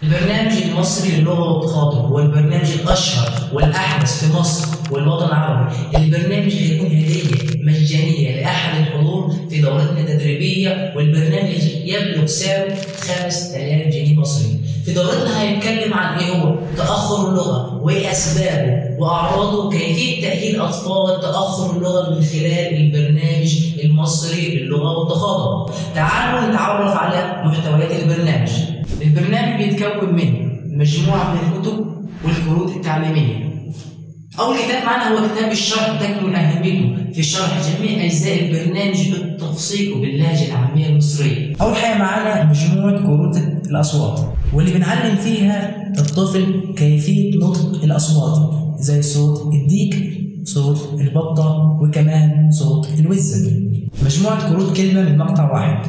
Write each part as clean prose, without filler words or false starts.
البرنامج المصري للغة والتخاطب هو البرنامج الأشهر والأحدث في مصر والوطن العربي. البرنامج هيكون هدية مجانية لأحد الحضور في دورتنا التدريبية، والبرنامج يبلغ سعره 5000 جنيه مصري. في دورتنا هنتكلم عن إيه هو تأخر اللغة وإيه أسبابه وأعراضه وكيفية تأهيل أطفال تأخر اللغة من خلال البرنامج المصري للغة والتخاطب. تعالوا نتعرف على محتويات البرنامج. البرنامج بيتكون من مجموعة من الكتب والكروت التعليمية. أول كتاب معنا هو كتاب الشرح، تكمن أهميته في شرح جميع أجزاء البرنامج بالتفصيل وباللهجة العامية المصرية. أول حاجة معانا مجموعة كروت الأصوات، واللي بنعلم فيها الطفل كيفية نطق الأصوات زي صوت الديك، صوت البطة، وكمان صوت الوزة. مجموعة كروت كلمة من مقطع واحد،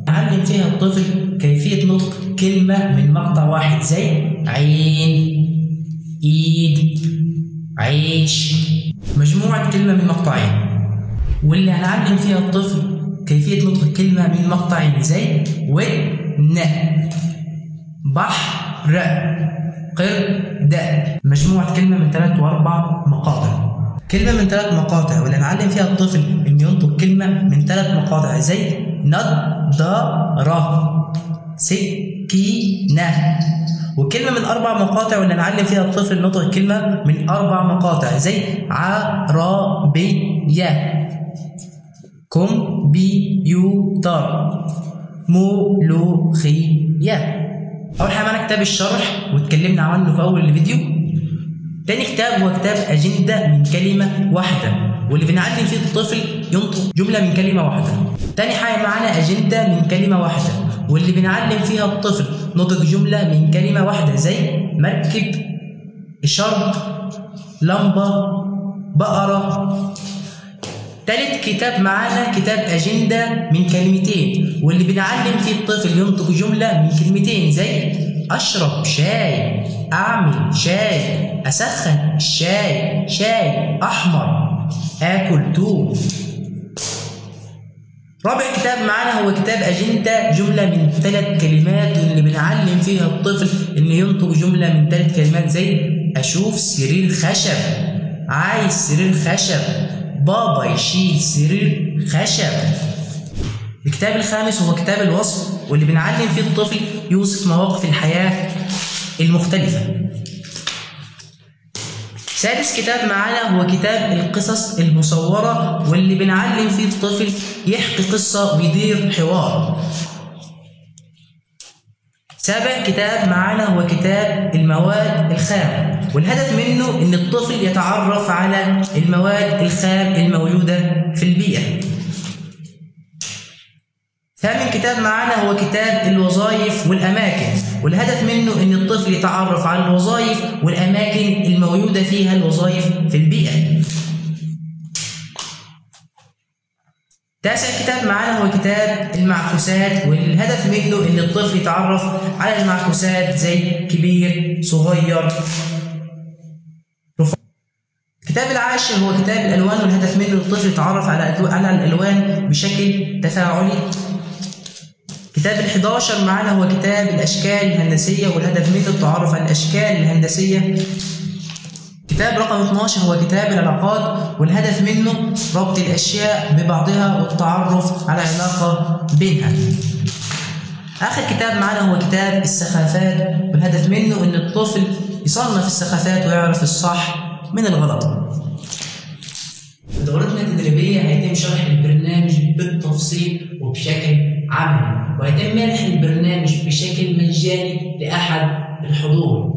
نعلم فيها الطفل كيفية نطق كلمة من مقطع واحد زي عين، إيد، عيش. مجموعة كلمة من مقطعين، واللي هنعلم فيها الطفل كيفية نطق كلمة من مقطعين زي ودن، بحر، قرد. مجموعة كلمة من 3 و4 مقاطع. كلمة من 3 مقاطع واللي هنعلم فيها الطفل إنه ينطق كلمة من 3 مقاطع زي نضارة، سكينة. وكلمة من 4 مقاطع واللي نعلم فيها الطفل نطق كلمة من 4 مقاطع زي عربية، كمبيوتر، ملوخية. أول حاجة معانا كتاب الشرح واتكلمنا عنه في أول الفيديو. تاني كتاب هو كتاب أجندة من كلمة واحدة، واللي بنعلم فيه الطفل ينطق جملة من كلمة واحدة. تاني حاجة معانا أجندة من كلمة واحدة، واللي بنعلم فيها الطفل نطق جملة من كلمة واحدة زي مركب، شرب، لمبة، بقرة. تالت كتاب معانا كتاب أجندة من كلمتين، واللي بنعلم فيه الطفل ينطق جملة من كلمتين زي أشرب شاي، أعمل شاي، أسخن الشاي، شاي أحمر، آكل توم. رابع كتاب معانا هو كتاب أجندة جملة من 3 كلمات، واللي بنعلم فيها الطفل إنه ينطق جملة من 3 كلمات زي أشوف سرير خشب، عايز سرير خشب، بابا يشيل سرير خشب. الكتاب الخامس هو كتاب الوصف، واللي بنعلم فيه الطفل يوصف مواقف الحياة المختلفة. سادس كتاب معانا هو كتاب القصص المصورة، واللي بنعلم فيه الطفل يحكي قصة ويدير حوار. سابع كتاب معانا هو كتاب المواد الخام، والهدف منه إن الطفل يتعرف على المواد الخام الموجودة في البيئة. ثامن كتاب معانا هو كتاب الوظائف والأماكن، والهدف منه إن الطفل يتعرف على الوظائف والأماكن الموجودة فيها الوظائف في البيئة. تاسع كتاب معانا هو كتاب المعكوسات، والهدف منه إن الطفل يتعرف على المعكوسات زي كبير، صغير. الكتاب العاشر هو كتاب الألوان، والهدف منه الطفل يتعرف على الألوان بشكل تفاعلي. كتاب ال11 معانا هو كتاب الأشكال الهندسية، والهدف منه التعرف على الأشكال الهندسية. كتاب رقم 12 هو كتاب العلاقات، والهدف منه ربط الأشياء ببعضها والتعرف على علاقة بينها. آخر كتاب معانا هو كتاب السخافات، والهدف منه إن الطفل يصنف السخافات ويعرف الصح من الغلط. في دورتنا التدريبية هيتم شرح البرنامج بالتفصيل وبشكل عملي، وهيتم منح البرنامج بشكل مجاني لأحد الحضور.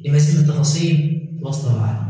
لمزيد من التفاصيل تواصلوا معنا.